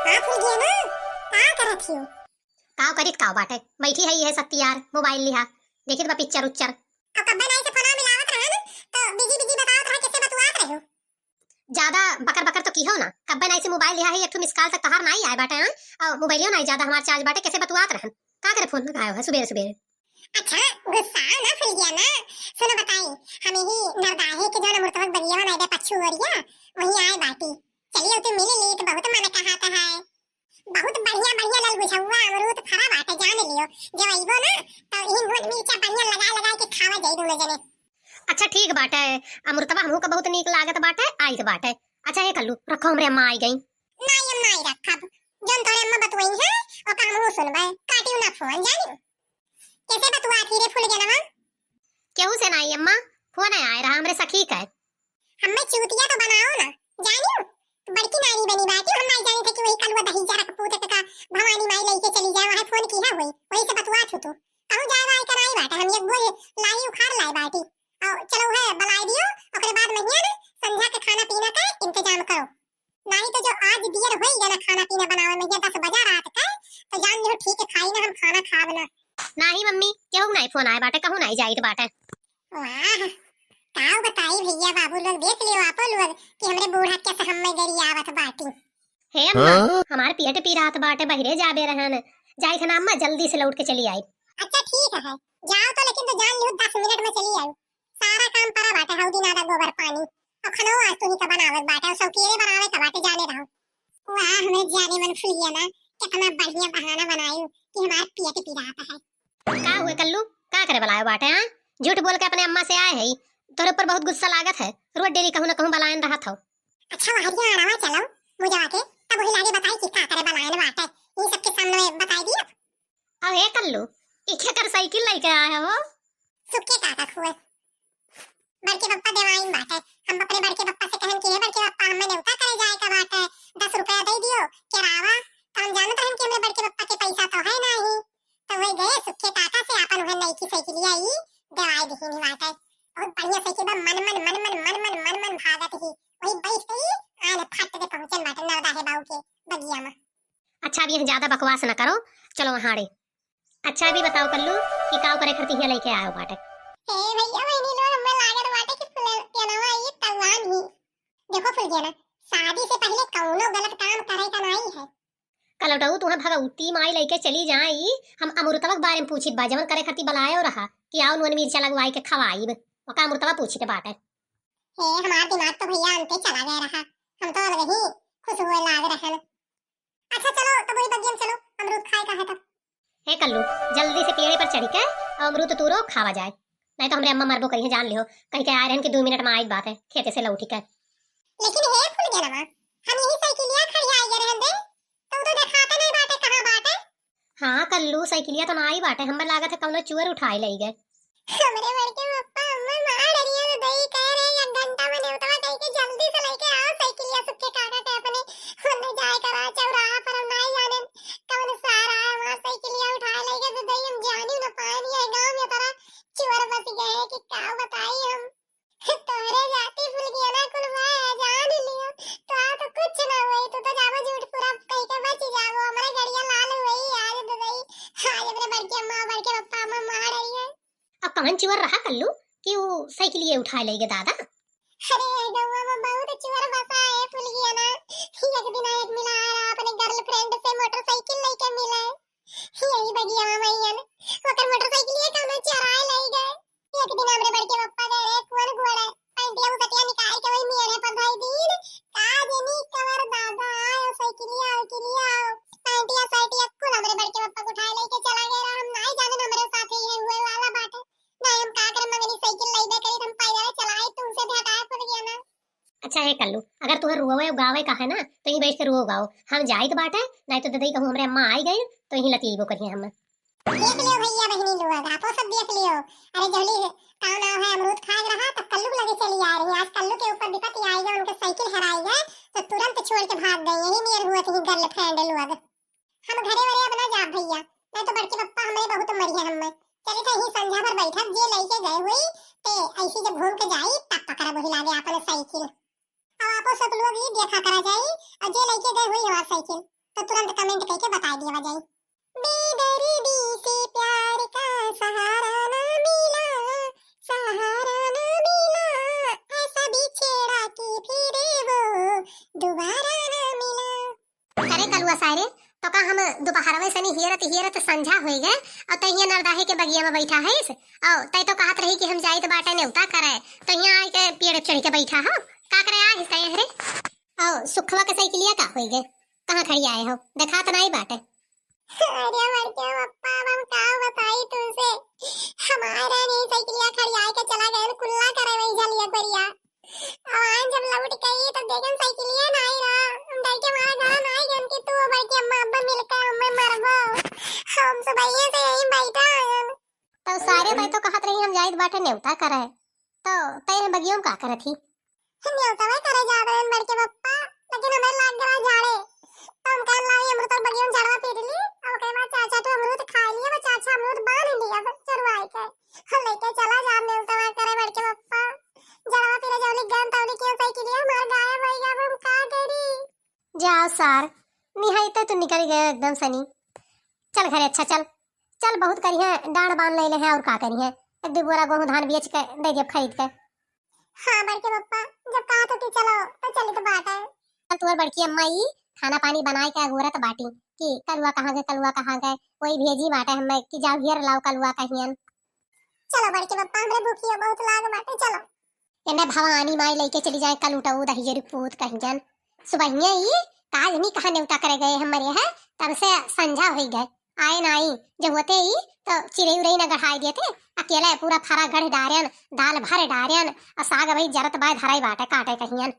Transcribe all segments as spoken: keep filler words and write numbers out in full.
का फुलगेना, का करत हियो? काव करित काव बाटे, बैठी है ये सत्तियार, मोबाइल लिहा, देखित बा पिक्चर उच्चर। अब कब्बे नाई से फोनवा मिलावत रहे न, तो बिजी बिजी बतावत रहे, कैसे बतुआत रहे हो? ज्यादा बकर बकर तो किहो ना, कब्बे नाई से मोबाइल लिहा है, एक ठो मिस कॉल तक तोहार नाई आए बाटे, हाँ? और मोबाइलियो नाई ज्यादा हमार चार्ज बाटे, कैसे बतुआत रहन? का करे फोन लगायो है सुबेरे सुबेरे? अच्छा, गुस्सा ना फुलगेना। सुनो बताई, हम यही नरदाहे के जौन अमृतवा के बगिया में दे पच्छू ओरिया, वहीं आए बाटी। चलिए उते मिल ली तो बहुत मन कहात है। बहुत बढ़िया बढ़िया ललगुझौआ अमरूद फरा बाटे, जान लियो। जब अइबो ना तो इही नून मिर्चा बढ़िया लगा लगा के खावा जाई दोनों जने। अच्छा ठीक बाटे, अमृतवा हमहू का बहुत नीक लागत बाटे, आइत बाटे। अच्छा हे कल्लू, रखो हमरे अम्मा आई गई। नाई अम्मा आई रखब, जौन तोरे अम्मा बतुआई है ओका हमहू सुनबे। काटियो ना फोन, जानियो। कैसे बतुआत ही रे फुलगेनवा? केहू से नाई अम्मा, फोन आए रहा हमरे सखी का। हम्मे चूतिया तो बनाओ ना, जानियो। बड़की नारी बनी बाटी, हम नाई जानी थे कि वही कलुआ दही जरा के पूत के का भवानी माई लइके चली जाए, वहाँ फोन किहा होई, वही से बतुआत हो तू। कहूँ जाए वाए के नाई बाटे, हम एक बोझ लाई उखाड़ लाए बाटी। और चलो है बलाई दियो, ओकरे बाद में हिया ना संझा के खाना पीना का इंतजाम करो। नाहीं तो जो आज दियर होई गया ना खाना पीना बनावे में, ये दस बजा रात का, तो जान लिहो ठीक है, खाई ना हम खाना खाब ना। नाहीं मम्मी, केहू नाहीं फोन आए बाटे, कहूँ नाहीं जाइत बाटे। वाह, काव बताई भैया बाबू लोग, देख लियो आपो लोग कि हमरे बूढ़ा कैसे हम्मे गरी आवत बाटी। हे अम्मा, हाँ? हमार पेट पी रात बाटे, बहिरे जाबे रहन, जाइत है ना अम्मा, जल्दी से लौट के चली आई। अच्छा ठीक है, जाओ तो, लेकिन तो जान लिहो दस मिनट में चली आयो। सारा काम परा बाटे, हौदी नादा गोबर पानी। और खाना आज तू ही का बनावे बाटे, और सब केरे बनावे का बाटे, जाने रहो। वाह, हमरे जाने मन फुलगेना, कितना बढ़िया बहाना बनायू कि हमार पेट पिरात है। का हुए कल्लू, का करे बलायो बाटे, हाँ? झूठ बोल के अपने अम्मा से आए है, तोरे ऊपर बहुत गुस्सा लागत है, रोज डेली कहूँ ना कहूँ बलायन रहत हो। अच्छा, वहरिया आड़वा चलो, मुझे आके तब वही लागे बताई कि का करे बलायन बाटे, इन सबके सामने में बताई दिया। अरे कल्लू, ई केकर साइकिल लेके आए हो? सुक्के काका खुए। बड़के पप्पा देवाइन बाटे। हम अपने बड़के पप्पा से कहन कि हे बड़के पप्पा, हमें नेवता करे जाए का बाटे, दस रुपया दे दियो किरावा। तो हम जानत रहन कि हमरे बड़के पप्पा के पैसा तो है नहीं, तो वे गए सुक्के काका से आपन उहे नई की साइकिलिया ई देवाई दिहिन बाटे। बहुत बढ़िया साइकिल बा, मन मन मन मन मन मन मन मन भागत ही। वही बैठ गई, आने फट दे पहुंचन बाटे नरदा है बाऊ के बगिया में। अच्छा, अब यह ज्यादा बकवास न करो, चलो वहाँ रे। अच्छा, अभी बताओ कल्लू कि काव करे खातिर हियाँ लइके आयो बाटे? हे भैया, बहिनी लोग, हमें लागत बाटे कि फुलगेनवा ई तवान ही। देखो फुलगेना, शादी से पहले कौनो गलत काम करे का नाई है। कलौटऊ, तुहें भगवती माई लइके चली जाई, हम अमृतवा के बारे में पूछित बा, जवन करे खातिर बलायो रहा कि आओ नून मिर्चा लगवाई के खवाईब, ओका अमृतवा पूछित बाटे। हे, हमार दिमाग तो भैया अंते चला गया रहा, हम तो अलग ही खुश हुए लाग रहन। अच्छा चलो, तब वही बगिया में चलो, अमरूद खाए का है तब। हे कल्लू, जल्दी से पेड़े पर चढ़ के अमरूद तूरो खावा जाए, नहीं तो हमरे अम्मा मरबो करी है, जान लियो। कह के आए रहन कि दो मिनट में आई बात है, खेते से लौटी के। लेकिन हे फुलगेनवा, हम यही साइकिलिया खड़ी आई गए रहन दे, तो तो देखाते नहीं बाटे, कहाँ बाटे? हाँ कल्लू, साइकिलिया तो ना आई बाटे, हमर लागत है कौनो चुअर उठाए ले गए। हमरे बड़के पप्पा अम्मा मार डरिया तो दई कह रहे, एक घंटा में नेवतवा कह के जल्दी से लेके आओ साइकिलिया सुक्के काका के अपने, उन्हें जाए करा चौराहा पर, हम नहीं जाने कौन सार आया वहाँ साइकिलिया उठाए ले गए, तो दई हम जानी न पाए नहीं है, गाँव में तरह चुअर बस गए कि का बताई हम। तोहरे जाति फुलगेना कुल बा, जान लियो, तो आ तो कुछ ना होई, तू तो जाबो झूठ पूरा कह के बच जाबो, हमरे गड़िया लाल होई आज तो दई, आज हमरे बड़के अम्मा, बड़के पप्पा अम्मा मार रही है। अब कौन चुअर रहा कल्लू कि वो साइकिलिये उठा लेगे दादा? अरे, गौवा में बहुत चुअर बसा है फुलगेना। एक दिन एक मिला रहा अपने गर्लफ्रेंड से मोटरसाइकिल लेके मिला है। यही बगिया में मैयन ओकर मोटरसाइकिलिये कौनो चुराए ले गए। एक दिन हमरे बड़के पप्पा गए रहे कुआं घोड़े, पैंटिया उसटिया निकाल के वही मेड़े पर धई दीन। का जनी कवर दादा आयो साइकिलिया, साइकिलिया, पैंटिया, साइटिया कुल हमरे बड़के पप्पा को उठाए लेके चला गए रहा। हम नाई जाने हमरे साथे ये हुए वाला बाटे। नहीं, हम का करब, मगनी साइकिल लइबे करी, हम पैदल चलाई, तुमसे भेंटाए फुलगेना। अच्छा हे कल्लू, अगर तुहे रोवे गावे का है ना, तो यहीं बैठ के रो गाओ। हम जाइत बाटे, नहीं तो ददई कहूँ हमरे अम्मा आई गई, तो यहीं लतियेबो करिए हम। देख लियो भैया बहिनी लोग, आपो सब देख लियो। अरे जहली का नाम है अमरूद खाए रहा, तब कल्लू के लगे चली आ रही। आज कल्लू के ऊपर विपत्ति आई गई, उनके साइकिल हराई गए, तो तुरंत छोड़ के भाग गई। यही नियर हुआ थी गर्लफ्रेंड लोग। हम घरे वरे अब ना जाब भैया, नहीं तो बड़के पप्पा हमरे बहुत मरिहे हम्मे। चली तो यही संझा भर बैठब, जे लइके गए हुई, ते ऐसी जब घूम के जाई, तब पकड़ब वही लागे आपन साइकिल। अब आपो सब लोग ही देखा करा जाई, और जे लइके गए हुई हमार साइकिल, तो तुरंत comment करके बताइ दिया जाए। बेदर्दी से प्यार का सहारा ना मिला, सहारा ना मिला, ऐसा बिछेड़ा कि फिर वो दोबारा ना मिला। अरे कलुआ सारे, तो का हम दोपहरवे सनी हियरत हियरत संझा होई गए और तहिया नरदाहे के बगिया में बैठा है इस? और तै तो कहत रही कि हम जाइत बाटे नेवता करे, तो यहाँ आके पेड़ चढ़ के बैठा हो, का करे आइस तै हरे? और सुखवा के साइकिलिया का होई गए, कहाँ खड़ी आए हो, देखात नाई बाटे। अरे बड़के पप्पा, अब हम का बताई तुमसे, हमारा नहीं साइकिलिया खड़ी आए के चला गए कुल्ला करे वही जलिया करिया। अब आइन जब लौट के आई, तो देखन साइकिलिया नाई रहा। हम डर के मारे घर नाई गन कि तू बड़की अम्मा अब्बा मिलके हमें मरबो। हम सुबहिया से यहीं बैठा हन। तो सारे भाई तो कहत रही हम जाइत बाटे नेवता करे। तो तै बगियों का करत ही? नेवता में करे जात रहन बड़के पप्पा, लेकिन हमें लाग गया झाड़े। तो हम कहन लाई अमरूद और बगियों झाड़वा पीट ली। और कहे, "माँ चाचा तू अमरूद खा लिया, वो चाचा अमरूद बांध लिया चुरवाई के।" हम लेके चला जा नेवता में करे बड़के पप्पा। जड़वा पीरे जौली गन तौली के साइकिलिया हमार गायब होइ गया, अब हम का करी? जाओ सार, निहाई तो तू निकल गए एकदम सनी। चल घरे, अच्छा चल, चल बहुत करिहे, डांड बांध ले ले हैं और का करिहे, एक दो बोरा गेहूं धान बेच के दे दियो खरीद के। हाँ बड़के पप्पा, जब कहा तो कि चलो तो चली तो बात है। चल तोर बड़की अम्मा ई खाना पानी बनाए के अगोरत बाटी कि कलुआ कहाँ गए, कलुआ कहाँ गए, वही भेजी बाटे हमें कि जाओ हियर लाओ कलुआ कहियन। चलो बड़के पप्पा, हमरे भूखिया बहुत लाग बाटे, चलो। एने भवानी माई लेके चली जाए कलुटऊ दहिजरी पूत कहियन। सुबहिया ई काज नहीं कहा नेवता करे गए हमरे है, तब से संझा होई गए, आए ना आई। जब होते ई तो चिरई उरई ना गढ़ाई देते, अकेले पूरा फरा गढ़ डारेन, दाल भर डारेन, और साग भाई जरत बाय धराई बाटे काटे कहियन।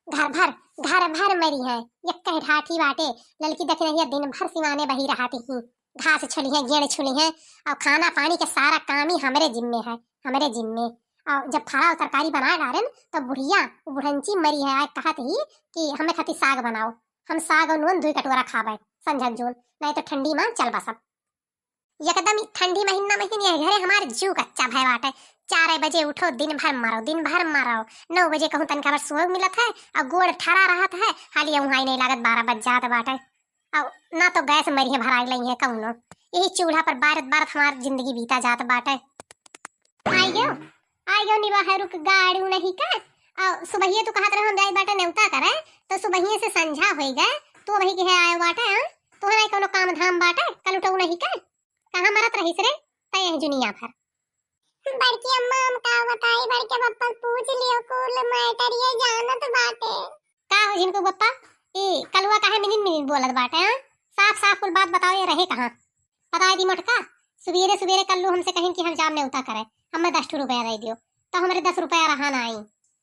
घर भर, घर भर मरी है, एक कह ढाठी बाटे, ललकी दखिनहिया दिन भर सिवाने बही रहाटी ही, घास छुली है, गेड़ छुली है, और खाना पानी के सारा काम ही हमरे जिम्मे है, हमरे जिम्मे। और जब फरा और तरकारी बनाए डारेन, तो बुढ़िया, वो बुढ़ंची मरी है, आए कहत ही कि हमें खातिर साग बनाओ, हम साग और नून दुई कटोरा खाबे, संझक जून, नहीं तो ठंडी में चल बसब। एकदम ई ठंडी महीना में ही नहीं, घरे हमार जीव कच्चा भय बाटे। चार बजे उठो, दिन भर मरो, दिन भर मरो। नौ बजे कहूँ तनका भर सोए मिलत है, और गोड़ ठरा रहत है, हाली उहाँ ही नहीं लागत, बारह बज जात बाटे। और ना तो गैस मरिहे भराई लई है कौनो, यही चूल्हा पर बारत बारत हमार जिंदगी बीता जात बाटे। आई गयो, आई गयो निबाहरुक गाड़ू नहीं का। और सुबहिए तू कहत रहे हम जाई बाटे नेवता करे, तो सुबहिए से संझा होई गए, तू वही के है आयो बाटे, हाँ? तोहरा कौनो काम धाम बाटे, कलुटऊ नहीं का? कहाँ मरत रहिस रे, तै यह जुनिया भर। बड़की अम्मा, हम का बताई, बड़के पप्पा पूछ लियो, कुल matter ये जानत बाटे। का हो झिनकू पप्पा, ई कलुआ काहे मिनिन मिनिन बोलत बाटे, हाँ? साफ साफ कुल बात बताओ, ये रहे कहाँ? बताई दी मोटका, सुबेरे सुबेरे कल्लू हमसे कहिन कि हम जाम नेवता करे, हमें दस ठो रुपया दे दियो, तो हमरे दस रुपया रहा नाई,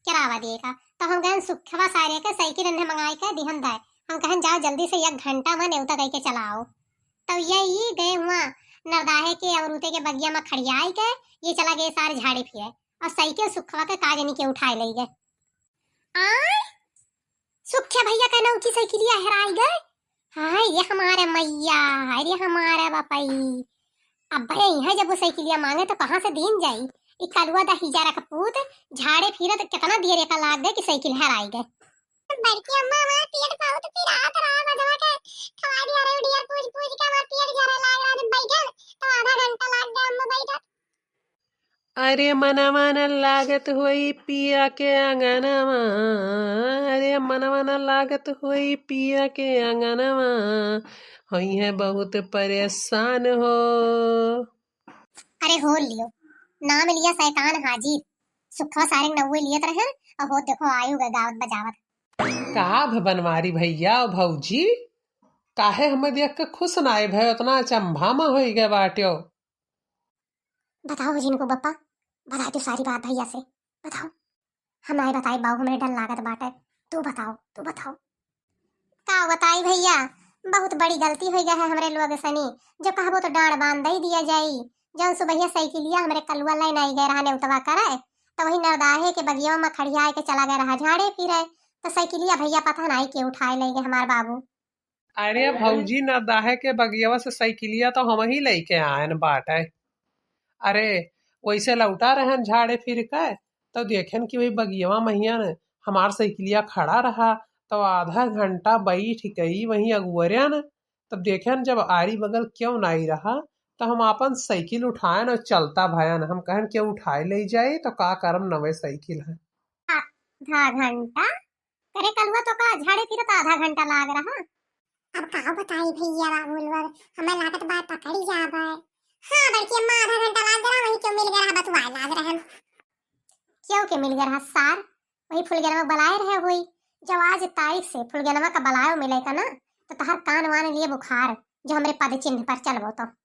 किरावा दिए का, तो हम गए सुखवा सारे के साइकिल इन्हें मंगाई के दिहन दाए, हम कहन जाओ जल्दी से एक घंटा में नेवता दे के चला आओ। तब ये ई गए हुआ नरदाहे के अवरूते के बगिया में खड़ियाई के ये चला गए सारे झाड़े फिरे, और साइकिल सुखवा के काजनी के उठाए ले गए। आय, सुखे भैया के नौकी साइकिलिया हेराई गए। हाय ये हमारे मैया, हाय रे हमारे बापई। अब भाई यहाँ जब वो साइकिलिया मांगे तो कहाँ से दीन जाई? ई कलुआ दा हिजारा का पूत झाड़े फिरत कितना देर एका लाग गए कि साइकिल हेराई गए। बड़की अम्मा, हमार पेट बहुत पिरात रहा, बजवा के खवा दिया रे, उडियर पूछ पूछ के हमार पेट जरे लाग रहा, जब बैठल तो आधा घंटा लाग गया अम्मा बैठल। अरे मनवा न लागत होई पिया के अंगनवा, अरे मनवा न लागत होई पिया के अंगनवा, होई है बहुत परेशान हो। अरे हो लियो, नाम लिया शैतान हाजिर, सुखवा सारे नौवे लियत रहन, और हो देखो आयु गए गावत बजावत। का भ बनवारी भैया और भौजी, काहे हमें देख के खुश नाए भय, उतना अचंभा में होई गए बाट्यो। बताओ झिनकू बप्पा, बता दो सारी बात भैया से, बताओ। हम नाई बताई बाऊ, हमरे डर लागत बाटे, तू बताओ, तू बताओ। का बताई भैया, बहुत बड़ी गलती हो गया है हमरे लोग सनी, जो कहबो तो डांड बांध दे दिया जाई। जौन सुबहिया साइकिलिया हमरे कलुआ ले नाई गए रहा नेउतवा करे, तो वही नरदाहे के बगिया में खड़िया के चला गए रहा झाड़े फिरे, तो साइकिलिया भैया पता नाई के उठाए ले गए हमार बाबू। अरे भौजी, नरदाहे के बगियावा से साइकिलिया तो हम ही लेके आयन बाटे। अरे, वैसे लौटा रहन झाड़े फिर के, तो देखेन कि वही बगियावा महिया न हमार साइकिलिया खड़ा रहा, तब आधा घंटा बैठ गई वहीं अगुवरन। तब देखेन जब आरी बगल केउ नाई रहा, तब हम आपन साइकिल उठाएन और चलता भयन। हम कहन केउ उठाए ले जाए तो का करम, नवे साइकिल है। आधा घंटा? करे कलुआ, तो का झाड़े फिरत आधा घंटा लाग रहा? अब का बताई भैया बाबू लोग, हमें लागत बा पकड़ी जाबे। हाँ बड़की अम्मा, आधा घंटा लाग रहा, वहीं केउ मिल गया रहा, बतुआए लाग रहे। केउ के मिल गया रहा सार? वही फुलगेनवा बुलाए रहे होई। जब आज तारीख से फुलगेनवा का बुलायो मिले का ना, तो तहार कान वान लिए बुखार, जो हमरे पद चिन्ह पर चलबो तो।